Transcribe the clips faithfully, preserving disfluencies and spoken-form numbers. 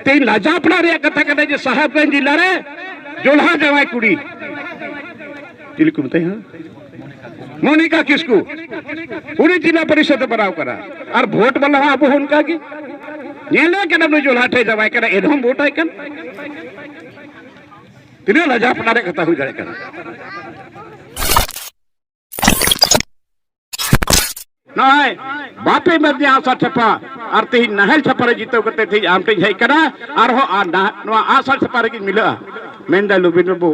ᱛᱮᱦᱮᱧ ᱞᱟᱡᱟᱣ ᱯᱟᱲᱟᱜ ᱨᱮᱭᱟᱜ ᱠᱟᱛᱷᱟ ᱠᱟᱱᱟ ᱡᱮ ᱥᱟᱦᱮᱵᱽᱜᱚᱸᱡᱽ ᱡᱮᱞᱟ ᱨᱮ ᱡᱚᱞᱦᱟ ᱡᱟᱶᱟᱭ ᱠᱩᱲᱤ, ᱪᱤᱞᱤ ᱠᱚ ᱢᱮᱛᱟᱭᱟ ᱦᱟᱸᱜ? ᱢᱚᱱᱤᱠᱟ ᱠᱤᱥᱠᱩ, ᱩᱱᱤ ᱡᱮᱞᱟ ᱯᱚᱨᱤᱥᱚᱫ ᱮ ᱵᱮᱱᱟᱣ ᱠᱟᱱᱟ᱾ ᱟᱨ ᱵᱷᱳᱴ ᱵᱟᱞᱟ ᱦᱚᱸ ᱟᱵᱚ ᱦᱚᱸ ᱚᱱᱠᱟ ᱜᱮ᱾ ᱧᱮᱞᱮ ᱠᱟᱱᱟ ᱱᱩᱭ ᱡᱚᱞᱦᱟ ᱴᱷᱮᱱ ᱡᱟᱶᱟᱭ ᱠᱟᱱᱟ, ᱮᱱᱦᱚᱸ ᱵᱷᱳᱴ ᱟᱭ ᱠᱟᱱᱟ᱾ ᱛᱤᱱᱟᱹᱜ ᱞᱟᱡᱟᱣ ᱯᱟᱲᱟᱜ ᱨᱮᱭᱟᱜ ᱠᱟᱛᱷᱟ ᱦᱩᱭ ᱫᱟᱲᱮᱭᱟᱜ ᱠᱟᱱᱟ᱾ ᱱᱚᱜᱼᱚᱭ ᱵᱟᱯᱮ ᱮᱢᱟᱫᱤᱧᱟ ᱟᱥᱟ ᱪᱷᱟᱯᱟ, ᱟᱨ ᱛᱮᱦᱮᱧ ᱱᱟᱦᱮᱞ ᱪᱷᱟᱯᱟ ᱨᱮ ᱡᱤᱛᱟᱹᱣ ᱠᱟᱛᱮ ᱛᱮᱦᱮᱧ ᱟᱢ ᱴᱷᱮᱱ ᱦᱮᱡ ᱠᱟᱱᱟ, ᱟᱨᱦᱚᱸ ᱟᱨ ᱱᱟ-, ᱱᱚᱣᱟ ᱟᱥᱟ ᱪᱷᱟᱯᱟ ᱨᱮᱜᱤᱧ ᱢᱤᱞᱟᱹᱜᱼᱟ᱾ ᱢᱮᱱᱫᱟᱭ, ᱞᱩᱵᱤᱱ ᱵᱟᱹᱵᱩ,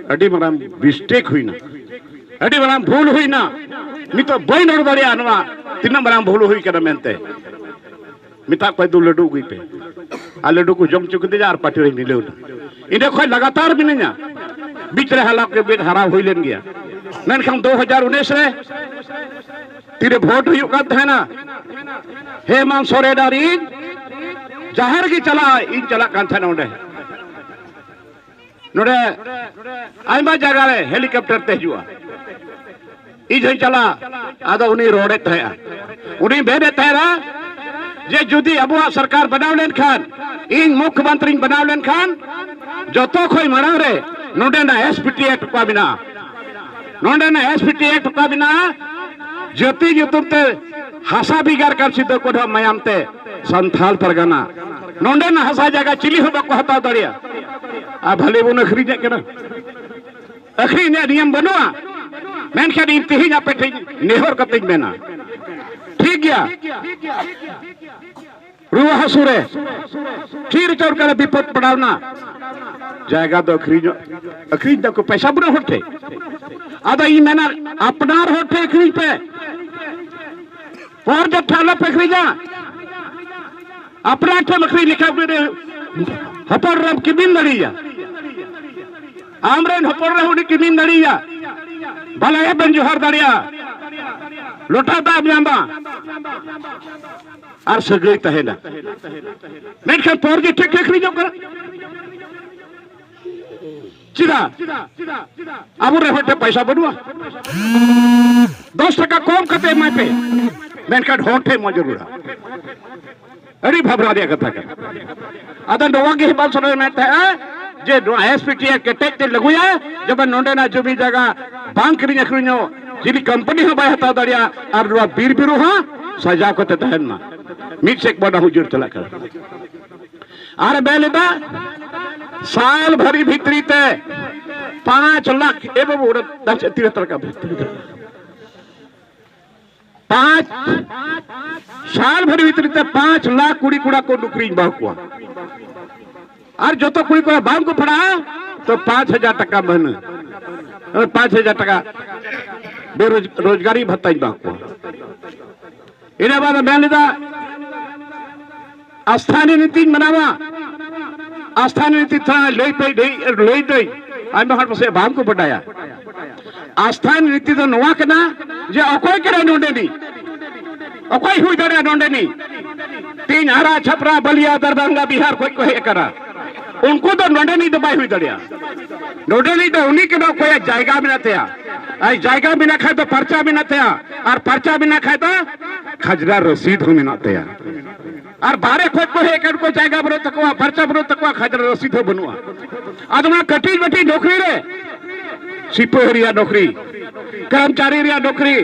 ᱟᱹᱰᱤ ᱢᱟᱨᱟᱝ mistake ᱦᱩᱭᱱᱟ, ᱟᱹᱰᱤ ᱢᱟᱨᱟᱝ ᱵᱷᱩᱞ ᱦᱩᱭᱱᱟ, ᱱᱤᱛᱚᱜ ᱵᱟᱹᱧ ᱨᱚᱲ ᱫᱟᱲᱮᱭᱟᱜᱼᱟ ᱱᱚᱣᱟ ᱛᱤᱱᱟᱹᱜ ᱢᱟᱨᱟᱝ ᱵᱷᱩᱞ ᱦᱩᱭ ᱠᱟᱱᱟ ᱢᱮᱱᱛᱮ᱾ ᱢᱮᱛᱟᱜ ᱠᱚᱣᱟᱭ, "ᱫᱩ ᱞᱟᱹᱰᱩ ᱟᱹᱜᱩᱭ ᱯᱮ", ᱟᱨ ᱞᱟᱹᱰᱩ ᱠᱚ ᱡᱚᱢ ᱦᱚᱪᱚ ᱠᱤᱫᱤᱧᱟ ᱟᱨ ᱯᱟᱨᱴᱤ ᱨᱮᱧ ᱢᱤᱞᱟᱹᱣ ᱮᱱᱟ᱾ ᱤᱸᱰᱮ ᱠᱷᱚᱱ ᱞᱟᱜᱟᱛᱟᱨ ᱢᱤᱱᱟᱹᱧᱟ, ᱵᱤᱪ ᱨᱮ ᱦᱟᱞᱟ ᱠᱚ ᱵᱤᱪ ᱦᱟᱨᱟᱣ ᱦᱩᱭ ᱞᱮᱱ ᱜᱮᱭᱟ᱾ ᱢᱮᱱᱠᱷᱟᱱ ᱫᱩ ᱦᱟᱡᱟᱨ ᱩᱱᱤᱥ ᱨᱮ ᱛᱤᱨᱮ ᱵᱷᱳᱴ ᱦᱩᱭᱩᱜ ᱠᱟᱱ ᱛᱟᱦᱮᱱᱟ, ᱦᱮᱢᱟᱱᱛ ᱥᱚᱨᱮᱱ ᱟᱨ ᱤᱧ ᱡᱟᱦᱟᱸ ᱨᱮᱜᱮ ᱪᱟᱞᱟᱜᱼᱟ, ᱤᱧ ᱪᱟᱞᱟᱜ ᱠᱟᱱ ᱛᱟᱦᱮᱱᱟ ᱚᱸᱰᱮ᱾ ᱱᱚᱰᱮ ᱟᱭᱢᱟ ᱡᱟᱭᱜᱟ ᱨᱮ helicopter ᱛᱮ ᱦᱤᱡᱩᱜᱼᱟ, ᱤᱧ ᱦᱚᱸᱧ ᱪᱟᱞᱟᱜᱼᱟ᱾ ᱟᱫᱚ ᱩᱱᱤ ᱨᱚᱲᱮᱫ ᱛᱟᱦᱮᱸᱜᱼᱟ, ᱩᱱᱤ ᱢᱮᱱᱮᱫ ᱛᱟᱦᱮᱸᱱᱟ ᱡᱮ ᱡᱩᱫᱤ ᱟᱵᱚᱣᱟᱜ ᱥᱚᱨᱠᱟᱨ ᱵᱮᱱᱟᱣ ᱞᱮᱱᱠᱷᱟᱱ, ᱤᱧ ᱢᱩᱠᱷᱭᱚᱢᱚᱱᱛᱨᱤᱧ ᱵᱮᱱᱟᱣ ᱞᱮᱱᱠᱷᱟᱱ, ᱡᱚᱛᱚ ᱠᱷᱚᱱ ᱢᱟᱲᱟᱝ ᱨᱮ ᱱᱚᱰᱮᱱᱟᱜ S P T Act ᱚᱠᱟ ᱢᱮᱱᱟᱜᱼᱟ, ᱱᱚᱰᱮᱱᱟᱜ S P T Act ᱚᱠᱟ ᱢᱮᱱᱟᱜᱼᱟ, ᱡᱟᱹᱛᱤ ᱧᱩᱛᱩᱢ ᱛᱮ ᱦᱟᱥᱟ ᱵᱷᱮᱜᱟᱨ ᱠᱟᱱ ᱥᱤᱫᱩ ᱠᱟᱹᱱᱦᱩ ᱢᱟᱭᱟᱢ ᱛᱮ ᱥᱟᱱᱛᱷᱟᱞ ᱯᱟᱨᱜᱟᱱᱟ, ᱱᱚᱰᱮᱱᱟᱜ ᱦᱟᱥᱟ ᱡᱟᱭᱜᱟ ᱪᱤᱞᱤ ᱦᱚᱸ ᱵᱟᱠᱚ ᱦᱟᱛᱟᱣ ᱫᱟᱲᱮᱭᱟᱜᱼᱟ᱾ ᱟᱨ ᱵᱷᱟᱞᱮ ᱵᱚᱱ ᱟᱹᱠᱷᱨᱤᱧᱮᱫ ᱠᱟᱱᱟ, ᱟᱹᱠᱷᱨᱤᱧ ᱨᱮᱭᱟᱜ ᱱᱤᱭᱚᱢ ᱵᱟᱹᱱᱩᱜᱼᱟ᱾ ᱢᱮᱱᱠᱷᱟᱱ ᱤᱧ ᱛᱮᱦᱮᱧ ᱟᱯᱮ ᱴᱷᱮᱱ ᱱᱮᱦᱚᱨ ᱠᱟᱛᱮᱧ ᱢᱮᱱᱟ, ᱴᱷᱤᱠ ᱜᱮᱭᱟ, ᱨᱩᱣᱟᱹ ᱦᱟᱹᱥᱩ ᱨᱮ ᱪᱮᱫ ᱨᱮᱪᱚ ᱚᱱᱠᱟᱱᱟᱜ ᱵᱤᱯᱚᱫ ᱯᱟᱲᱟᱣᱱᱟ, ᱡᱟᱭᱜᱟ ᱫᱚ ᱟᱹᱠᱷᱨᱤᱧᱚᱜ, ᱟᱹᱠᱷᱨᱤᱧ ᱫᱟᱠᱚ, ᱯᱚᱭᱥᱟ ᱵᱟᱹᱱᱩᱜ ᱦᱚᱲ ᱴᱷᱮᱱ᱾ ᱟᱫᱚ ᱤᱧ ᱢᱮᱱᱟ, ᱟᱯᱱᱟᱨ ᱦᱚᱲ ᱴᱷᱮᱱ ᱟᱹᱠᱷᱨᱤᱧ ᱯᱮ, ᱯᱚᱨ ᱡᱟᱛᱛᱷᱟ ᱟᱞᱚᱯᱮ ᱟᱹᱠᱷᱨᱤᱧᱟ᱾ ᱟᱯᱱᱟᱨ ᱴᱷᱮᱱ ᱟᱹᱠᱷᱨᱤᱧ ᱞᱮᱠᱷᱟᱱ ᱩᱱᱤ ᱨᱮ ᱦᱚᱯᱚᱱ ᱨᱮᱢ ᱠᱤᱢᱤᱱ ᱫᱟᱲᱮᱭᱟᱭᱟ, ᱟᱢᱨᱮᱱ ᱦᱚᱯᱚᱱ ᱨᱮ ᱩᱱᱤ ᱠᱤᱢᱤᱱ ᱫᱟᱲᱮᱭᱟᱭᱟ, ᱵᱟᱞᱟᱭᱟ ᱵᱮᱱ ᱡᱚᱦᱟᱨ ᱫᱟᱲᱮᱭᱟᱜᱼᱟ, ᱞᱚᱴᱟ ᱫᱟᱜ ᱮᱢ ᱧᱟᱢᱟ, ᱟᱨ ᱥᱟᱹᱜᱟᱹᱭ ᱛᱟᱦᱮᱱᱟ᱾ ᱢᱮᱱᱠᱷᱟᱱ ᱯᱚᱨ ᱜᱮ ᱴᱷᱤᱠ ᱴᱷᱤᱠ ᱟᱹᱠᱷᱨᱤᱧᱚᱜ ᱠᱟᱱᱟ᱾ ᱪᱮᱫᱟᱜ? ᱟᱵᱚᱨᱮᱱ ᱦᱚᱲ ᱴᱷᱮᱱ ᱯᱚᱭᱥᱟ ᱵᱟᱹᱱᱩᱜᱼᱟ᱾ ᱫᱚᱥ ᱴᱟᱠᱟ ᱠᱚᱢ ᱠᱟᱛᱮ ᱮᱢᱟᱭ ᱯᱮ, ᱢᱮᱱᱠᱷᱟᱱ ᱦᱚᱲ ᱴᱷᱮᱱ ᱢᱚᱡᱩᱨᱟ᱾ ᱟᱹᱰᱤ ᱵᱷᱟᱵᱽᱱᱟ ᱨᱮᱭᱟᱜ ᱠᱟᱛᱷᱟ ᱠᱟᱱᱟ᱾ ᱟᱫᱚ ᱱᱚᱣᱟ ᱜᱮ ᱦᱮᱢᱟᱞ ᱥᱚᱨᱮᱱ ᱢᱮᱱ ᱛᱟᱦᱮᱸᱜᱼᱟ ᱡᱮ ᱱᱚᱣᱟ ᱮᱥ ᱯᱤ ᱴᱤ ᱮ ᱠᱮᱴᱮᱡ ᱛᱮ ᱞᱟᱹᱜᱩᱭᱟ, ᱡᱮᱢᱚᱱ ᱱᱚᱰᱮᱱᱟᱜ ᱡᱚᱢᱤ ᱡᱟᱭᱜᱟ ᱵᱟᱝ ᱠᱤᱨᱤᱧ ᱟᱹᱠᱷᱨᱤᱧᱚᱜ, ᱪᱤᱞᱤ ᱠᱳᱢᱯᱟᱱᱤ ᱦᱚᱸ ᱵᱟᱭ ᱦᱟᱛᱟᱣ ᱫᱟᱲᱮᱭᱟᱜᱼᱟ, ᱟᱨ ᱱᱚᱣᱟ ᱵᱤᱨ ᱵᱩᱨᱩ ᱦᱚᱸ ᱥᱟᱡᱟᱣ ᱠᱟᱛᱮ ᱛᱟᱦᱮᱱ ᱢᱟ᱾ ᱢᱤᱫ ᱥᱮᱫ ᱵᱚᱱ ᱩᱡᱟᱹᱲ ᱪᱟᱞᱟᱜ ᱠᱟᱱᱟ᱾ ᱟᱨ ᱢᱮᱱ ᱞᱮᱫᱟ, ᱥᱟᱞ ᱵᱷᱟᱹᱨᱤ ᱵᱷᱤᱛᱨᱤ ᱛᱮ ᱯᱟᱸᱪ ᱞᱟᱠᱷ, ᱮ ᱵᱟᱹᱵᱩ, ᱚᱸᱰᱮ ᱫᱟᱜ ᱪᱮᱫ ᱛᱤᱱᱟᱹᱜ ᱴᱟᱠᱟ ᱵᱷᱤᱛᱨᱤ ᱨᱮ? ᱯᱟᱸᱪ ᱥᱟᱞ ᱵᱷᱟᱹᱨᱤ ᱵᱷᱤᱛᱨᱤ ᱛᱮ ᱯᱟᱸᱪ ᱞᱟᱠᱷ ᱠᱩᱲᱤ ᱠᱚᱲᱟ ᱠᱚ ᱱᱚᱠᱨᱤᱧ ᱮᱢᱟ ᱠᱚᱣᱟ᱾ ᱟᱨ ᱡᱚᱛᱚ ᱠᱩᱲᱤ ᱠᱚᱲᱟ ᱵᱟᱝ ᱠᱚ ᱯᱟᱲᱦᱟᱜᱼᱟ, ᱛᱚ ᱯᱟᱸᱪ ᱦᱟᱡᱟᱨ ᱴᱟᱠᱟ ᱢᱟᱹᱦᱱᱟᱹ, ᱯᱟᱸᱪ ᱦᱟᱡᱟᱨ ᱴᱟᱠᱟ ᱵᱮᱨᱳᱡᱽ-, ᱨᱳᱡᱽᱜᱟᱨᱤ ᱵᱷᱟᱛᱟᱧ ᱮᱢᱟ ᱠᱚᱣᱟ᱾ ᱤᱱᱟᱹ ᱵᱟᱫ ᱢᱮᱱ ᱞᱮᱫᱟ, ᱟᱥᱛᱷᱟᱱᱤ ᱱᱤᱛᱤᱧ ᱢᱟᱱᱟᱣᱟ᱾ ᱟᱥᱛᱷᱟᱱᱤ ᱱᱤᱛᱤ ᱛᱷᱚᱲᱟ ᱞᱟᱹᱭ ᱯᱮ, ᱞᱟᱹᱭ, ᱞᱟᱹᱭ ᱫᱟᱹᱧ, ᱟᱭᱢᱟ ᱦᱚᱲ ᱯᱟᱥᱮᱡ ᱵᱟᱝ ᱠᱚ ᱵᱟᱰᱟᱭᱟ᱾ ᱟᱥᱛᱷᱟᱱᱤ ᱱᱤᱛᱤ ᱫᱚ ᱱᱚᱣᱟ ᱠᱟᱱᱟ ᱡᱮ ᱚᱠᱚᱭ ᱠᱟᱱᱟᱭ ᱱᱚᱰᱮᱱᱤᱡ, ᱚᱠᱚᱭ ᱦᱩᱭ ᱫᱟᱲᱮᱭᱟᱜᱼᱟ ᱱᱚᱰᱮᱱᱤᱡ᱾ ᱛᱮᱦᱮᱧ ᱟᱨᱟ, ᱪᱷᱟᱯᱨᱟ, ᱵᱟᱞᱤᱭᱟ, ᱫᱟᱨᱵᱷᱟᱝᱜᱟ, ᱵᱤᱦᱟᱨ ᱠᱷᱚᱡ ᱠᱚ ᱦᱮᱡ ᱟᱠᱟᱱᱟ᱾ ᱩᱱᱠᱩ ᱫᱚ ᱱᱚᱰᱮᱱᱤᱡ ᱫᱚ ᱵᱟᱭ ᱦᱩᱭ ᱫᱟᱲᱮᱭᱟᱜᱼᱟ᱾ ᱱᱚᱰᱮᱱᱤᱡ ᱫᱚ ᱩᱱᱤ ᱠᱟᱱᱟ ᱚᱠᱚᱭᱟᱜ ᱡᱟᱭᱜᱟ ᱢᱮᱱᱟᱜ ᱛᱟᱭᱟ᱾ ᱟᱨ ᱡᱟᱭᱜᱟ ᱢᱮᱱᱟᱜ ᱠᱷᱟᱡ ᱫᱚ ᱯᱟᱨᱪᱟ ᱢᱮᱱᱟᱜ ᱛᱟᱭᱟ, ᱟᱨ ᱯᱟᱨᱪᱟ ᱢᱮᱱᱟᱜ ᱠᱷᱟᱡ ᱫᱚ ᱠᱷᱟᱡᱽᱱᱟ ᱨᱚᱥᱤᱫ ᱦᱚᱸ ᱢᱮᱱᱟᱜ ᱛᱟᱭᱟ᱾ ᱟᱨ ᱵᱟᱦᱨᱮ ᱠᱷᱚᱡ ᱠᱚ ᱦᱮᱡ ᱟᱠᱟᱱ ᱠᱚ, ᱡᱟᱭᱜᱟ ᱵᱟᱹᱱᱩᱜ ᱛᱟᱠᱚᱣᱟ, ᱯᱟᱨᱪᱟ ᱵᱟᱹᱱᱩᱜ ᱛᱟᱠᱚᱣᱟ, ᱠᱷᱟᱡᱽᱱᱟ ᱨᱚᱥᱤᱫ ᱦᱚᱸ ᱵᱟᱹᱱᱩᱜᱼᱟ᱾ ᱟᱫᱚ ᱚᱱᱟ ᱠᱟᱹᱴᱤᱡ ᱢᱟᱹᱴᱤᱡ ᱱᱚᱠᱨᱤ ᱨᱮ, ᱥᱤᱯᱟᱹᱦᱤ ᱨᱮᱭᱟᱜ ᱱᱚᱠᱨᱤ, ᱠᱚᱨᱢᱪᱟᱨᱤ ᱨᱮᱭᱟᱜ ᱱᱚᱠᱨᱤ,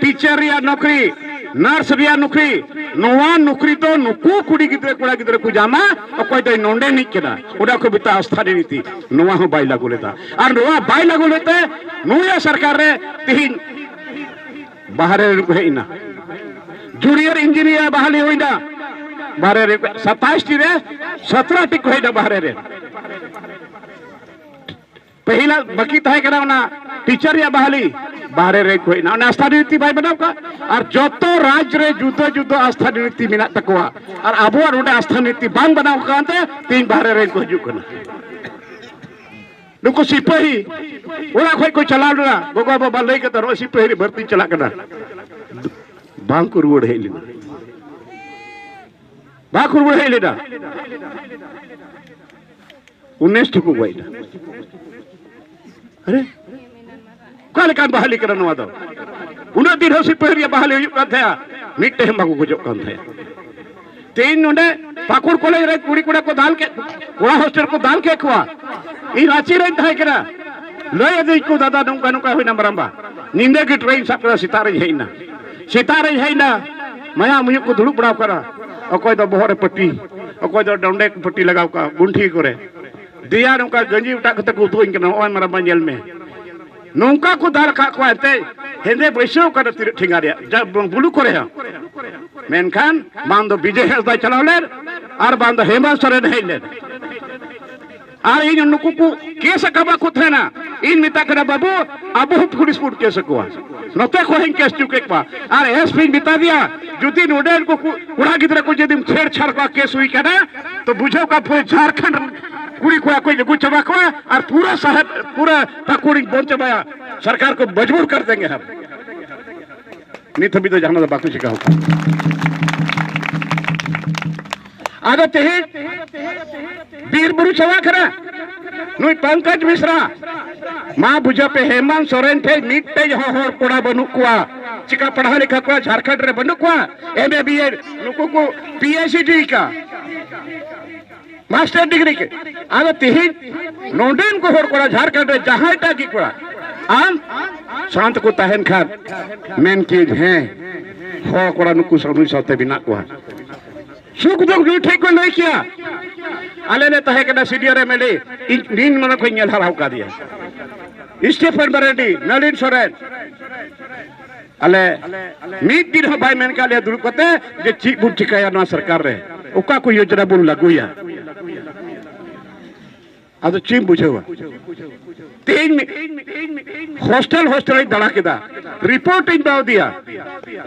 ᱴᱤᱪᱟᱨ ᱨᱮᱭᱟᱜ ᱱᱚᱠᱨᱤ, ᱱᱟᱨᱥ ᱨᱮᱭᱟᱜ ᱱᱚᱠᱨᱤ, ᱱᱚᱣᱟ ᱱᱚᱠᱨᱤ ᱫᱚ ᱱᱩᱠᱩ ᱠᱩᱲᱤ ᱜᱤᱫᱽᱨᱟᱹ ᱠᱚᱲᱟ ᱜᱤᱫᱽᱨᱟᱹ ᱠᱚ ᱧᱟᱢᱟ, ᱚᱠᱚᱭ ᱫᱚᱭ ᱱᱚᱰᱮᱱᱤᱡ ᱠᱟᱱᱟ᱾ ᱚᱱᱟ ᱠᱚ ᱢᱮᱛᱟᱜᱼᱟ ᱟᱥᱛᱷᱟᱱᱤ ᱱᱤᱛᱤ᱾ ᱱᱚᱣᱟ ᱦᱚᱸ ᱵᱟᱭ ᱞᱟᱹᱜᱩ ᱞᱮᱫᱟ᱾ ᱟᱨ ᱱᱚᱣᱟ ᱵᱟᱭ ᱞᱟᱹᱜᱩ ᱞᱮᱫ ᱛᱮ ᱱᱩᱭᱟᱜ ᱥᱚᱨᱠᱟᱨ ᱨᱮ ᱛᱤᱦᱤᱧ ᱵᱟᱦᱨᱮ ᱨᱮᱱ ᱠᱚ ᱦᱮᱡ ᱮᱱᱟ᱾ ᱡᱩᱱᱤᱭᱟᱨ ᱤᱧᱡᱤᱱᱤᱭᱟᱨ ᱵᱟᱦᱟᱞᱤ ᱦᱩᱭᱱᱟ ᱵᱟᱦᱨᱮ ᱨᱮ, ᱥᱟᱛᱟᱭᱤᱥ ᱴᱤ ᱨᱮ ᱥᱚᱛᱨᱚ ᱴᱤ ᱠᱚ ᱦᱮᱡ ᱮᱱᱟ ᱵᱟᱦᱨᱮ ᱨᱮ᱾ ᱯᱟᱹᱦᱤᱞᱟᱜ ᱵᱟᱹᱠᱤ ᱛᱟᱦᱮᱸ ᱠᱟᱱᱟ ᱚᱱᱟ ᱴᱤᱪᱟᱨ ᱨᱮᱭᱟᱜ ᱵᱟᱦᱟᱞᱤ, ᱵᱟᱦᱨᱮ ᱨᱮ ᱠᱚ ᱦᱮᱡ ᱮᱱᱟ᱾ ᱚᱱᱟ ᱟᱥᱛᱷᱟᱱᱤ ᱱᱤᱛᱤ ᱵᱟᱭ ᱵᱮᱱᱟᱣ ᱠᱟᱜ᱾ ᱟᱨ ᱡᱚᱛᱚ ᱨᱟᱡᱽ ᱨᱮ ᱡᱩᱫᱟᱹ ᱡᱩᱫᱟᱹ ᱟᱥᱛᱷᱟᱱᱤ ᱱᱤᱛᱤ ᱢᱮᱱᱟᱜ ᱛᱟᱠᱚᱣᱟ, ᱟᱨ ᱟᱵᱚᱣᱟᱜ ᱱᱚᱰᱮ ᱟᱥᱛᱷᱟᱱᱤ ᱱᱤᱛᱤ ᱵᱟᱝ ᱵᱮᱱᱟᱣ ᱠᱟᱱᱛᱮ ᱛᱮᱦᱮᱧ ᱵᱟᱦᱨᱮ ᱨᱮᱱ ᱠᱚ ᱦᱤᱡᱩᱜ ᱠᱟᱱᱟ᱾ ᱱᱩᱠᱩ ᱥᱤᱯᱟᱹᱦᱤ ᱚᱲᱟᱜ ᱠᱷᱚᱡ ᱠᱚ ᱪᱟᱞᱟᱣ ᱞᱮᱱᱟ, ᱜᱚᱜᱚ ᱵᱟᱵᱟ ᱞᱟᱹᱭ ᱠᱟᱛᱮ, ᱱᱚᱜᱼᱚᱭ ᱥᱤᱯᱟᱹᱦᱤ ᱨᱮ ᱵᱷᱟᱨᱛᱤᱧ ᱪᱟᱞᱟᱜ ᱠᱟᱱᱟ, ᱵᱟᱝ ᱠᱚ ᱨᱩᱣᱟᱹᱲ ᱦᱮᱡ ᱞᱮᱱᱟ, ᱵᱟᱝ ᱠᱚ ᱨᱩᱣᱟᱹᱲ ᱦᱮᱡ ᱞᱮᱱᱟ᱾ ᱩᱱᱤᱥ ᱴᱤ ᱠᱚ ᱜᱚᱡ ᱮᱱᱟ᱾ ᱟᱨᱮ, ᱚᱠᱟ ᱞᱮᱠᱟᱱ ᱵᱟᱦᱟᱞᱤ ᱠᱟᱱᱟ ᱱᱚᱣᱟ ᱫᱚ? ᱩᱱᱟᱹᱜ ᱫᱤᱱ ᱦᱚᱸ ᱥᱤᱯᱟᱹᱦᱤ ᱨᱮᱭᱟᱜ ᱵᱟᱦᱟᱞᱤ ᱦᱩᱭᱩᱜ ᱠᱟᱱ ᱛᱟᱦᱮᱸᱜᱼᱟ, ᱢᱤᱫᱴᱮᱱ ᱦᱚᱸ ᱵᱟᱠᱚ ᱜᱚᱡᱚᱜ ᱠᱟᱱ ᱛᱟᱦᱮᱸᱜᱼᱟ᱾ ᱛᱮᱦᱮᱧ ᱱᱚᱰᱮ ᱯᱟᱹᱠᱩᱲ ᱠᱚᱞᱮᱡᱽ ᱨᱮ ᱠᱩᱲᱤ ᱠᱚᱲᱟ ᱠᱚ ᱫᱟᱞ ᱠᱮᱫ, ᱠᱚᱲᱟ ᱦᱳᱥᱴᱮᱞ ᱠᱚ ᱫᱟᱞ ᱠᱮᱫ ᱠᱚᱣᱟ᱾ ᱤᱧ ᱨᱟᱸᱪᱤ ᱨᱮᱧ ᱛᱟᱦᱮᱸ ᱠᱟᱱᱟ, ᱞᱟᱹᱭ ᱟᱹᱫᱤᱧ ᱠᱚ, "ᱫᱟᱫᱟ, ᱱᱚᱝᱠᱟ ᱱᱚᱝᱠᱟ ᱦᱩᱭᱱᱟ ᱢᱟᱨᱟᱢᱵᱟ, ᱧᱤᱫᱟᱹ ᱜᱮ ᱴᱨᱮᱱ ᱥᱟᱵ ᱠᱮᱫᱟ, ᱥᱮᱛᱟᱜ ᱨᱮᱧ ᱦᱮᱡ ᱮᱱᱟ, ᱥᱮᱛᱟᱜ ᱨᱮᱧ ᱦᱮᱡ ᱮᱱᱟ, ᱢᱟᱭᱟ ᱢᱩᱭᱩ ᱠᱚ ᱫᱩᱲᱩᱵ ᱵᱟᱲᱟ ᱠᱟᱱᱟ, ᱚᱠᱚᱭ ᱫᱚ ᱵᱚᱦᱚᱜ ᱨᱮ ᱯᱟᱹᱴᱤ, ᱚᱠᱚᱭ ᱫᱚ ᱰᱚᱸᱰᱮ ᱠᱚ ᱯᱟᱹᱴᱤ ᱞᱟᱜᱟᱣ ᱠᱟᱜᱼᱟ, ᱜᱩᱱᱴᱷᱤ ᱠᱚᱨᱮ, ᱫᱮᱭᱟ ᱱᱚᱝᱠᱟ ᱜᱟᱸᱡᱤ ᱚᱴᱟᱜ ᱠᱟᱛᱮ ᱠᱚ ᱩᱫᱩᱜ ᱟᱹᱧ ᱠᱟᱱᱟ, ᱱᱚᱜᱼᱚᱭ ᱢᱟᱨᱟᱢᱵᱟ ᱧᱮᱞ ᱢᱮ, ᱱᱚᱝᱠᱟ ᱠᱚ ᱫᱟᱞ ᱟᱠᱟᱫ ᱠᱚᱣᱟ ᱮᱱᱛᱮ, ᱦᱮᱸᱫᱮ ᱵᱟᱹᱭᱥᱟᱹᱣ ᱠᱟᱱᱟ ᱛᱤᱱᱟᱹᱜ ᱴᱷᱮᱸᱜᱟ ᱨᱮᱭᱟᱜ, ᱡᱟ ᱵᱩᱞᱩ ᱠᱚᱨᱮ ᱦᱚᱸ᱾ ᱢᱮᱱᱠᱷᱟᱱ ᱵᱟᱝ ᱫᱚ ᱵᱤᱡᱚᱭ ᱦᱟᱸᱥᱫᱟᱭ ᱪᱟᱞᱟᱣ ᱞᱮᱱ, ᱟᱨ ᱵᱟᱝ ᱫᱚ ᱦᱮᱢᱟᱱᱛ ᱥᱚᱨᱮᱱ ᱦᱮᱡ ᱞᱮᱱ, ᱟᱨ ᱤᱧ ᱱᱩᱠᱩ ᱠᱚ ᱠᱮᱥ ᱟᱠᱟᱫ ᱠᱚ ᱛᱟᱦᱮᱱᱟ᱾ ᱤᱧ ᱢᱮᱛᱟᱜ ᱠᱟᱱᱟ, "ᱵᱟᱹᱵᱩ, ᱟᱵᱚ ᱦᱚᱸ ᱯᱩᱞᱤᱥ ᱵᱚᱱ ᱠᱮᱥ ᱟᱠᱚᱣᱟ, ᱱᱚᱛᱮ ᱠᱷᱚᱱ ᱦᱚᱸᱧ ᱠᱮᱥ ᱦᱚᱪᱚ ᱠᱮᱫ ᱠᱚᱣᱟ᱾" ᱟᱨ ᱮᱥ ᱯᱤᱧ ᱢᱮᱛᱟ ᱫᱮᱭᱟ, "ᱡᱩᱫᱤ ᱱᱚᱰᱮᱱ ᱠᱚ ᱠᱚ-, ᱠᱚᱲᱟ ᱜᱤᱫᱽᱨᱟᱹ ᱠᱚ ᱡᱩᱫᱤᱢ ᱪᱷᱮᱲᱪᱷᱟᱲ ᱠᱚᱣᱟ, ᱠᱮᱥ ᱦᱩᱭ ᱠᱟᱱᱟ, ᱛᱚ ᱵᱩᱡᱷᱟᱹᱣ ᱠᱟᱜ ᱯᱮ, ᱡᱷᱟᱲᱠᱷᱚᱸᱰ ᱨᱮᱱ ᱠᱩᱲᱤ ᱠᱚᱲᱟ ᱠᱚᱧ ᱟᱹᱜᱩ ᱪᱟᱵᱟ ᱠᱚᱣᱟ, ᱟᱨ ᱯᱩᱨᱟᱹ ᱥᱟᱦᱮᱵᱽ, ᱯᱩᱨᱟᱹ ᱯᱟᱹᱠᱩᱲᱤᱧ ᱵᱚᱱᱫ ᱪᱟᱵᱟᱭᱟ, ᱥᱚᱨᱠᱟᱨ ᱠᱚ ᱢᱚᱡᱽᱵᱩᱨ ᱠᱟᱨ ᱫᱮᱝᱜᱮ ᱦᱟᱢ᱾" ᱱᱤᱛ ᱦᱟᱹᱵᱤᱡ ᱫᱚ ᱡᱟᱦᱟᱱᱟᱜ ᱫᱚ ᱵᱟᱠᱚ ᱪᱤᱠᱟ ᱟᱠᱟᱫᱟ᱾ ᱟᱫᱚ ᱛᱮᱦᱮᱧ ᱵᱤᱨ ᱵᱩᱨᱩ ᱪᱟᱵᱟ ᱠᱟᱱᱟ᱾ ᱱᱩᱭ ᱯᱚᱝᱠᱚᱡᱽ ᱢᱤᱥᱨᱟ, ᱢᱟ ᱵᱩᱡᱷᱟᱹᱣ ᱯᱮ, ᱦᱮᱢᱟᱱᱛ ᱥᱚᱨᱮᱱ ᱴᱷᱮᱱ ᱢᱤᱫᱴᱮᱡ ᱦᱚᱸ ᱦᱚᱲ ᱠᱚᱲᱟ ᱵᱟᱹᱱᱩᱜ ᱠᱚᱣᱟ᱾ ᱪᱤᱠᱟ ᱯᱟᱲᱦᱟᱣ ᱞᱮᱠᱷᱟ ᱠᱚᱣᱟ? ᱡᱷᱟᱲᱠᱷᱚᱸᱰ ᱨᱮ ᱵᱟᱹᱱᱩᱜ ᱠᱚᱣᱟ᱾ ᱮᱢ ᱮ ᱵᱤ ᱮᱰ, ᱱᱩᱠᱩ ᱠᱚ ᱯᱤ ᱮᱭᱤᱪ ᱰᱤ ᱠᱟ, ᱢᱟᱥᱴᱟᱨ ᱰᱤᱜᱽᱨᱤ ᱠᱮ᱾ ᱟᱫᱚ ᱛᱮᱦᱮᱧ ᱱᱚᱰᱮᱱ ᱠᱚ ᱦᱚᱲ ᱠᱚᱲᱟ, ᱡᱷᱟᱲᱠᱷᱚᱸᱰ ᱨᱮ ᱡᱟᱦᱟᱸᱭᱴᱟᱜ ᱜᱮ ᱠᱚᱲᱟ, ᱟᱢ ᱥᱟᱱᱛ ᱠᱚ ᱛᱟᱦᱮᱱ ᱠᱷᱟᱱ, ᱢᱮᱱ ᱠᱮᱫ, ᱦᱮᱸ, ᱦᱚᱲ ᱠᱚᱲᱟ ᱱᱩᱠᱩ ᱥᱟᱶ, ᱱᱩᱭ ᱥᱟᱶᱛᱮ ᱢᱮᱱᱟᱜ ᱠᱚᱣᱟ᱾ ᱥᱩᱠ ᱫᱩᱠ ᱱᱩᱭ ᱴᱷᱮᱡ ᱠᱚ ᱞᱟᱹᱭ ᱠᱮᱭᱟ᱾ ᱟᱞᱮ ᱞᱮ ᱛᱟᱦᱮᱸ ᱠᱟᱱᱟ ᱥᱤᱱᱤᱭᱟᱨ ᱮᱢ ᱮᱞ ᱮ, ᱤᱧ ᱱᱤᱱ ᱢᱟᱨᱟᱝ ᱠᱷᱚᱱ ᱧᱮᱞ ᱦᱟᱨᱟ ᱟᱠᱟᱫᱮᱭᱟ᱾ ᱥᱴᱤᱯᱷᱮᱱ ᱢᱟᱨᱟᱱᱰᱤ, ᱱᱚᱞᱤᱱ ᱥᱚᱨᱮᱱ, ᱟᱞᱮ ᱢᱤᱫ ᱫᱤᱱ ᱦᱚᱸ ᱵᱟᱭ ᱢᱮᱱ ᱠᱟᱜ ᱞᱮᱭᱟ ᱫᱩᱲᱩᱵ ᱠᱟᱛᱮ ᱡᱮ ᱪᱮᱫ ᱵᱚᱱ ᱪᱤᱠᱟᱹᱭᱟ ᱱᱚᱣᱟ ᱥᱚᱨᱠᱟᱨ ᱨᱮ, ᱚᱠᱟ ᱠᱚ ᱭᱳᱡᱚᱱᱟ ᱵᱚᱱ ᱞᱟᱹᱜᱩᱭᱟ᱾ ᱟᱫᱚ ᱪᱮᱫ ᱮᱢ ᱵᱩᱡᱷᱟᱹᱣᱟ? ᱛᱮᱦᱮᱧ ᱢᱤᱫ ᱦᱳᱥᱴᱮᱞ, ᱦᱳᱥᱴᱮᱞ ᱤᱧ ᱫᱟᱬᱟ ᱠᱮᱫᱟ, ᱨᱤᱯᱳᱨᱴ ᱤᱧ ᱮᱢᱟ ᱫᱮᱭᱟ,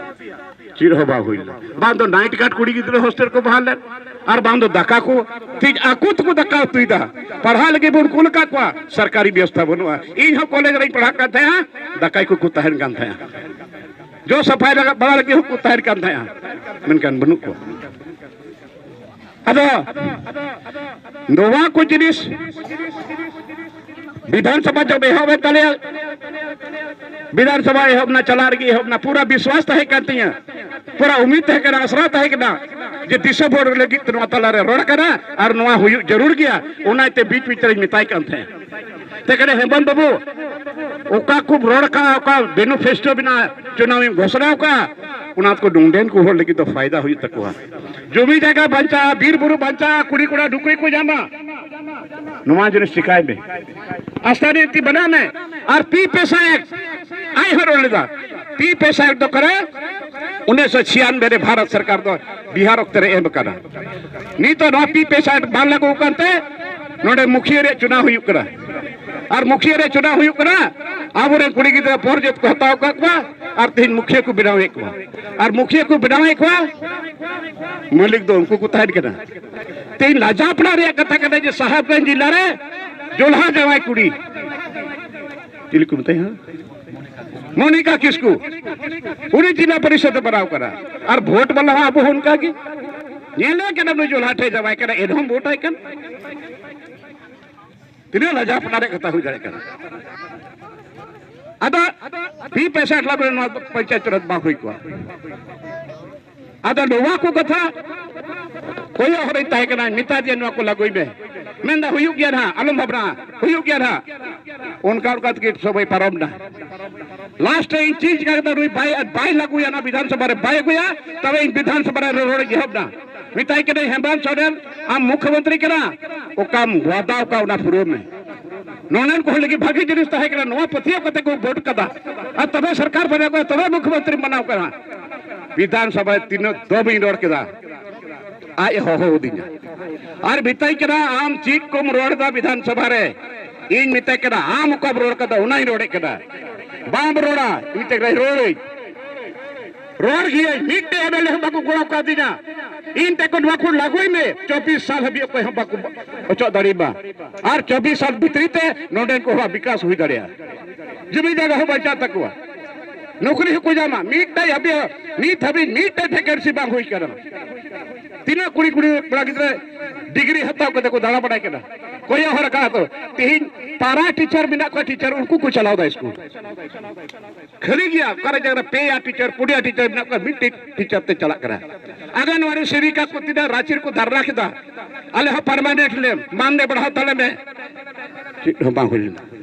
ᱪᱮᱫ ᱦᱚᱸ ᱵᱟᱝ ᱦᱩᱭ ᱞᱮᱱᱟ᱾ ᱵᱟᱝ ᱫᱚ ᱱᱟᱭᱤᱴ ᱜᱟᱨᱰ ᱠᱩᱲᱤ ᱜᱤᱫᱽᱨᱟᱹ ᱦᱳᱥᱴᱮᱞ ᱠᱚ ᱵᱟᱦᱟᱞ ᱞᱮᱫ, ᱟᱨ ᱵᱟᱝ ᱫᱚ ᱫᱟᱠᱟ ᱠᱚ, ᱛᱮᱦᱮᱧ ᱟᱠᱚ ᱛᱮᱠᱚ ᱫᱟᱠᱟ ᱩᱛᱩᱭᱮᱫᱟ᱾ ᱯᱟᱲᱦᱟᱣ ᱞᱟᱹᱜᱤᱫ ᱵᱚᱱ ᱠᱩᱞ ᱟᱠᱟᱫ ᱠᱚᱣᱟ, ᱥᱚᱨᱠᱟᱨᱤ ᱵᱮᱵᱚᱥᱛᱷᱟ ᱵᱟᱹᱱᱩᱜᱼᱟ᱾ ᱤᱧ ᱦᱚᱸ ᱠᱚᱞᱮᱡᱽ ᱨᱤᱧ ᱯᱟᱲᱦᱟᱜ ᱠᱟᱱ ᱛᱟᱦᱮᱸᱜᱼᱟ, ᱫᱟᱠᱟ ᱠᱚᱠᱚ ᱛᱟᱦᱮᱱ ᱠᱟᱱ ᱛᱟᱦᱮᱸᱜᱼᱟ, ᱡᱚ ᱥᱟᱯᱷᱟᱭ ᱞᱟᱜᱟ-, ᱵᱟᱲᱟ ᱞᱟᱹᱜᱤᱫ ᱦᱚᱸᱠᱚ ᱛᱟᱦᱮᱱ ᱠᱟᱱ ᱛᱟᱦᱮᱸᱜᱼᱟ, ᱢᱮᱱᱠᱷᱟᱱ ᱵᱟᱹᱱᱩᱜ ᱠᱚᱣᱟ᱾ ᱟᱫᱚ ᱱᱚᱣᱟ ᱠᱚ ᱡᱤᱱᱤᱥ ᱵᱤᱫᱷᱟᱱ ᱥᱚᱵᱷᱟ ᱡᱚᱵ ᱮᱦᱚᱵ ᱮᱱ ᱛᱟᱞᱮᱭᱟ, ᱵᱤᱫᱷᱟᱱ ᱥᱚᱵᱷᱟ ᱮᱦᱚᱵ ᱱᱟ, ᱪᱟᱞᱟᱜ ᱨᱮᱜᱮ ᱮᱦᱚᱵ ᱱᱟ, ᱯᱩᱨᱟᱹ ᱵᱤᱥᱣᱟᱥ ᱛᱟᱦᱮᱸ ᱠᱟᱱ ᱛᱤᱧᱟᱹ, ᱯᱩᱨᱟᱹ ᱩᱢᱤᱫ ᱛᱟᱦᱮᱸ ᱠᱟᱱᱟ, ᱟᱥᱨᱟ ᱛᱟᱦᱮᱸ ᱠᱟᱱᱟ᱾ ᱡᱮ ᱫᱤᱥᱚᱢ ᱦᱚᱲ ᱞᱟᱹᱜᱤᱫ ᱛᱮ ᱱᱚᱣᱟ ᱛᱟᱞᱟᱨᱮ ᱨᱚᱲ ᱠᱟᱱᱟ ᱟᱨ ᱱᱚᱣᱟ ᱦᱩᱭᱩᱜ ᱡᱟᱹᱨᱩᱲ ᱜᱮᱭᱟ, ᱚᱱᱟᱛᱮ ᱵᱤᱪ ᱵᱤᱪ ᱨᱮᱧ ᱢᱮᱛᱟᱭ ᱠᱟᱱ ᱛᱟᱦᱮᱸᱫ᱾ ᱛᱮ ᱠᱟᱱᱟ ᱦᱮᱢᱵᱚᱱ ᱵᱟᱹᱵᱩ, ᱚᱠᱟ ᱠᱚ ᱨᱚᱲ ᱠᱟᱜᱼᱟ, ᱚᱠᱟ ᱢᱮᱱᱤᱯᱷᱮᱥᱴᱳ ᱢᱮᱱᱟᱜᱼᱟ, ᱪᱩᱱᱟᱣ ᱮᱢ ᱜᱷᱳᱥᱚᱱᱟ ᱟᱠᱟᱫᱼᱟ, ᱚᱱᱟ ᱠᱚ ᱱᱚᱰᱮᱱ ᱠᱚ ᱦᱚᱲ ᱞᱟᱹᱜᱤᱫ ᱫᱚ ᱯᱷᱟᱭᱫᱟ ᱦᱩᱭᱩᱜ ᱛᱟᱠᱚᱣᱟ᱾ ᱡᱚᱢᱤ ᱡᱟᱭᱜᱟ ᱵᱟᱧᱪᱟᱜᱼᱟ, ᱵᱤᱨ ᱵᱩᱨᱩ ᱵᱟᱧᱪᱟᱜᱼᱟ, ᱠᱩᱲᱤ ᱠᱚᱲᱟ ᱱᱚᱠᱨᱤ ᱠᱚ ᱧᱟᱢᱟ, ᱱᱚᱣᱟ ᱡᱤᱱᱤᱥ ᱪᱤᱠᱟᱭ ᱢᱮ᱾ ᱟᱥᱛᱷᱟ ᱱᱤᱭᱩᱠᱛᱤ ᱵᱮᱱᱟᱣ ᱢᱮ᱾ ᱟᱨ ᱯᱤ ᱯᱮᱥᱟ ᱮᱠᱴ ᱟᱡ ᱦᱚᱸ ᱨᱚᱲ ᱞᱮᱫᱟ᱾ ᱯᱤ ᱯᱮᱥᱟ ᱮᱠᱴ ᱫᱚ ᱚᱠᱟᱨᱮ? ᱩᱱᱤᱥᱥᱚ ᱪᱷᱤᱭᱟᱱᱵᱮ ᱨᱮ ᱵᱷᱟᱨᱚᱛ ᱥᱚᱨᱠᱟᱨ ᱫᱚ ᱵᱤᱦᱟᱨ ᱚᱠᱛᱮ ᱨᱮ ᱮᱢ ᱟᱠᱟᱱᱟ᱾ ᱱᱤᱛᱚᱜ ᱱᱚᱣᱟ ᱯᱤ ᱯᱮᱥᱟ ᱮᱠᱴ ᱵᱟᱝ ᱞᱟᱹᱜᱩ ᱟᱠᱟᱱ ᱛᱮ ᱱᱚᱰᱮ ᱢᱩᱠᱷᱤᱭᱟᱹ ᱨᱮᱭᱟᱜ ᱪᱩᱱᱟᱣ ᱦᱩᱭᱩᱜ ᱠᱟᱱᱟ᱾ ᱟᱨ ᱢᱩᱠᱷᱤᱭᱟᱹ ᱨᱮ ᱪᱩᱱᱟᱣ ᱦᱩᱭᱩᱜ ᱠᱟᱱᱟ, ᱟᱵᱚᱨᱮᱱ ᱠᱩᱲᱤ ᱜᱤᱫᱽᱨᱟᱹ ᱯᱚᱨᱡᱚᱛ ᱠᱚ ᱦᱟᱛᱟᱣ ᱟᱠᱟᱫ ᱠᱚᱣᱟ ᱟᱨ ᱛᱮᱦᱮᱧ ᱢᱩᱠᱷᱤᱭᱟᱹ ᱠᱚ ᱵᱮᱱᱟᱣᱮᱫ ᱠᱚᱣᱟ᱾ ᱟᱨ ᱢᱩᱠᱷᱤᱭᱟᱹ ᱠᱚ ᱵᱮᱱᱟᱣᱮᱫ ᱠᱚᱣᱟ, ᱢᱟᱹᱞᱤᱠ ᱫᱚ ᱩᱱᱠᱩ ᱠᱚ ᱛᱟᱦᱮᱱ ᱠᱟᱱᱟ᱾ ᱛᱮᱦᱮᱧ ᱞᱟᱡᱟᱣ ᱯᱟᱲᱟᱜ ᱨᱮᱭᱟᱜ ᱠᱟᱛᱷᱟ ᱠᱟᱱᱟ ᱡᱮ ᱥᱟᱦᱮᱵᱽᱜᱚᱸᱡᱽ ᱡᱮᱞᱟ ᱨᱮ ᱡᱚᱞᱦᱟ ᱡᱟᱶᱟᱭ ᱠᱩᱲᱤ, ᱪᱤᱞᱤ ᱠᱚ ᱢᱮᱛᱟᱭᱟ? ᱢᱚᱱᱤᱠᱟ ᱠᱤᱥᱠᱩ, ᱩᱱᱤ ᱡᱮᱞᱟ ᱯᱚᱨᱤᱥᱚᱫ ᱮ ᱵᱮᱱᱟᱣ ᱠᱟᱱᱟ᱾ ᱟᱨ ᱵᱷᱳᱴ ᱵᱟᱞᱟ ᱦᱚᱸ ᱟᱵᱚ ᱦᱚᱸ ᱚᱱᱠᱟ ᱜᱮ᱾ ᱧᱮᱞᱮ ᱠᱟᱱᱟ ᱱᱩᱭ ᱡᱚᱞᱦᱟ ᱴᱷᱮᱱ ᱡᱟᱶᱟᱭ ᱠᱟᱱᱟ, ᱮᱱᱦᱚᱸ ᱵᱷᱳᱴ ᱟᱭ ᱠᱟᱱᱟ᱾ ᱛᱤᱱᱟᱹᱜ ᱞᱟᱡᱟᱣ ᱯᱟᱲᱟᱜ ᱨᱮᱭᱟᱜ ᱠᱟᱛᱷᱟ ᱦᱩᱭ ᱫᱟᱲᱮᱭᱟᱜ ᱠᱟᱱᱟ᱾ ᱟᱫᱚ ᱯᱤ ᱯᱮᱥᱟ ᱮᱠᱴ ᱞᱟᱹᱜᱩ ᱱᱚᱣᱟ ᱯᱚᱧᱪᱟᱭᱮᱛ ᱪᱩᱱᱟᱣ ᱵᱟᱝ ᱦᱩᱭ ᱠᱚᱜᱼᱟ᱾ ᱟᱫᱚ ᱱᱚᱣᱟ ᱠᱚ ᱠᱟᱛᱷᱟ ᱠᱚᱭᱚᱜ ᱦᱚᱨᱤᱧ ᱛᱟᱦᱮᱸ ᱠᱟᱱᱟ, ᱢᱮᱛᱟ ᱫᱤᱭᱟ ᱱᱚᱣᱟ ᱠᱚ ᱞᱟᱹᱜᱩᱭ ᱢᱮ᱾ ᱢᱮᱱᱫᱟ ᱦᱩᱭᱩᱜ ᱜᱮᱭᱟ ᱱᱟᱦᱟᱜ, ᱟᱞᱚᱢ ᱵᱷᱟᱵᱽᱱᱟ, ᱦᱩᱭᱩᱜ ᱜᱮᱭᱟ ᱱᱟᱦᱟᱜ᱾ ᱚᱱᱠᱟ ᱚᱱᱠᱟ ᱛᱮᱜᱮ ᱥᱚᱢᱚᱭ ᱯᱟᱨᱚᱢ ᱱᱟ᱾ ᱞᱟᱥᱴ ᱨᱮ ᱤᱧ ᱪᱮᱫ ᱪᱤᱠᱟ ᱠᱮᱫᱟ, ᱱᱩᱭ ᱵᱟᱭ, ᱵᱟᱭ ᱞᱟᱹᱜᱩᱭᱟ ᱱᱟ ᱵᱤᱫᱷᱟᱱ ᱥᱚᱵᱷᱟ ᱨᱮ, ᱵᱟᱭ ᱟᱹᱜᱩᱭᱟ, ᱛᱚᱵᱮ ᱤᱧ ᱵᱤᱫᱷᱟᱱ ᱥᱚᱵᱷᱟ ᱨᱮ ᱨᱚᱲ ᱤᱧ ᱮᱦᱚᱵ ᱱᱟ᱾ ᱢᱮᱛᱟᱭ ᱠᱟᱹᱱᱟᱹᱧ, ᱦᱮᱢᱵᱨᱚᱢ ᱥᱚᱨᱮᱱ, ᱟᱢ ᱢᱩᱠᱷᱭᱚᱢᱚᱱᱛᱨᱤ ᱠᱟᱱᱟ, ᱚᱠᱟᱢ ᱣᱟᱫᱟ ᱟᱠᱟᱫ ᱚᱱᱟ ᱯᱩᱨᱟᱹᱣ ᱢᱮ᱾ ᱱᱚᱰᱮᱱ ᱠᱚ ᱦᱚᱲ ᱞᱟᱹᱜᱤᱫ ᱵᱷᱟᱹᱜᱤ ᱡᱤᱱᱤᱥ ᱛᱟᱦᱮᱸ ᱠᱟᱱᱟ, ᱱᱚᱣᱟ ᱯᱟᱹᱛᱭᱟᱹᱣ ᱠᱟᱛᱮ ᱠᱚ ᱵᱷᱳᱴ ᱠᱟᱫᱟ᱾ ᱟᱨ ᱛᱚᱵᱮ ᱥᱚᱨᱠᱟᱨ ᱵᱮᱱᱟᱣ ᱠᱟᱱᱟ, ᱛᱚᱵᱮ ᱢᱩᱠᱷᱭᱚᱢᱚᱱᱛᱨᱤ ᱵᱮᱱᱟᱣ ᱠᱟᱱᱟ᱾ ᱵᱤᱫᱷᱟᱱ ᱥᱚᱵᱷᱟ ᱨᱮ ᱛᱤᱱᱟᱹᱜ ᱫᱚᱢ ᱤᱧ ᱨᱚᱲ ᱠᱮᱫᱟ, ᱟᱡ ᱮ ᱦᱚᱦᱚ ᱟᱹᱫᱤᱧᱟ ᱟᱨ ᱢᱮᱛᱟᱹᱧ ᱠᱟᱱᱟ, ᱟᱢ ᱪᱮᱫ ᱠᱚᱢ ᱨᱚᱲ ᱮᱫᱟ ᱵᱤᱫᱷᱟᱱ ᱥᱚᱵᱷᱟ ᱨᱮ? ᱤᱧ ᱢᱮᱛᱟᱭ ᱠᱟᱱᱟ, ᱟᱢ ᱚᱠᱟᱢ ᱨᱚᱲ ᱠᱟᱫᱟ ᱚᱱᱟᱧ ᱨᱚᱲᱮᱫ ᱠᱟᱱᱟ᱾ ᱵᱟᱢ ᱨᱚᱲᱟ, ᱤᱧ ᱢᱮᱛᱟᱭ ᱠᱟᱱᱟ, ᱨᱚᱲᱟᱹᱧ, ᱨᱚᱲ ᱜᱤᱭᱟᱹᱧ, ᱢᱤᱫᱴᱮᱡ ᱮᱢ ᱮᱞ ᱮ ᱦᱚᱸ ᱵᱟᱠᱚ ᱜᱚᱲᱚ ᱠᱟᱣᱫᱤᱧᱟ᱾ ᱤᱧ ᱛᱮᱠᱚ ᱱᱚᱣᱟ ᱠᱚ ᱞᱟᱹᱜᱩᱭ ᱢᱮ, ᱪᱚᱵᱵᱤᱥ ᱥᱟᱞ ᱦᱟᱹᱵᱤᱡ ᱚᱠᱚᱭ ᱦᱚᱸ ᱵᱟᱠᱚ ᱚᱪᱚᱜ ᱫᱟᱲᱮᱭᱟᱜ ᱢᱟ᱾ ᱟᱨ ᱪᱚᱵᱵᱤᱥ ᱥᱟᱞ ᱵᱷᱤᱛᱨᱤ ᱛᱮ ᱱᱚᱰᱮᱱ ᱠᱚ ᱦᱚᱲᱟᱜ ᱵᱤᱠᱟᱥ ᱦᱩᱭ ᱫᱟᱲᱮᱭᱟᱜᱼᱟ, ᱡᱩᱢᱤ ᱡᱟᱭᱜᱟ ᱦᱚᱸ ᱵᱟᱧᱪᱟᱣ ᱛᱟᱠᱚᱣᱟ, ᱱᱚᱠᱨᱤ ᱦᱚᱸᱠᱚ ᱧᱟᱢᱟ᱾ ᱢᱤᱫᱴᱮᱡ ᱦᱟᱹᱵᱤᱡ, ᱱᱤᱛ ᱦᱟᱹᱵᱤᱡ ᱢᱤᱫᱴᱮᱡ ᱵᱷᱮᱠᱮᱱᱥᱤ ᱵᱟᱝ ᱦᱩᱭ ᱠᱟᱱᱟ᱾ ᱛᱤᱱᱟᱹᱜ ᱠᱩᱲᱤ ᱠᱩᱲᱤ ᱠᱚᱲᱟ ᱜᱤᱫᱽᱨᱟᱹ ᱰᱤᱜᱽᱨᱤ ᱦᱟᱛᱟᱣ ᱠᱟᱛᱮ ᱠᱚ ᱫᱟᱬᱟ ᱵᱟᱲᱟᱭ ᱠᱟᱱᱟ᱾ ᱠᱚᱭᱚᱜ ᱦᱚᱨ ᱠᱟᱜᱼᱟ ᱠᱚ᱾ ᱛᱮᱦᱮᱧ ᱯᱟᱨᱟ ᱴᱤᱪᱟᱨ ᱢᱮᱱᱟᱜ ᱠᱚᱣᱟ, ᱴᱤᱪᱟᱨ ᱩᱱᱠᱩ ᱠᱚ ᱪᱟᱞᱟᱣ ᱮᱫᱟ ᱥᱠᱩᱞ᱾ ᱠᱷᱟᱹᱞᱤ ᱜᱮᱭᱟ, ᱚᱠᱟᱨᱮ ᱡᱟᱭᱜᱟ ᱨᱮ ᱯᱮᱭᱟ ᱴᱤᱪᱟᱨ, ᱯᱩᱱᱭᱟ ᱴᱤᱪᱟᱨ ᱢᱮᱱᱟᱜ ᱠᱚᱣᱟ, ᱢᱤᱫᱴᱤᱡ ᱴᱤᱪᱟᱨ ᱛᱮ ᱪᱟᱞᱟᱜ ᱠᱟᱱᱟ᱾ ᱟᱸᱜᱟᱱᱣᱟᱲᱤ ᱥᱮᱵᱤᱠᱟ ᱠᱚ ᱛᱤᱱᱟᱹᱜ ᱨᱟᱸᱪᱤ ᱨᱮᱠᱚ ᱫᱷᱟᱨᱱᱟ ᱠᱮᱫᱟ, ᱟᱞᱮ ᱦᱚᱸ ᱯᱟᱨᱢᱟᱱᱮᱱᱴ ᱞᱮ ᱢᱟᱱ ᱞᱮ ᱵᱟᱲᱦᱟᱣ ᱛᱟᱞᱮ ᱢᱮ᱾ ᱪᱮᱫ ᱦᱚᱸ ᱵᱟᱝ ᱦᱩᱭ ᱞᱮᱱᱟ᱾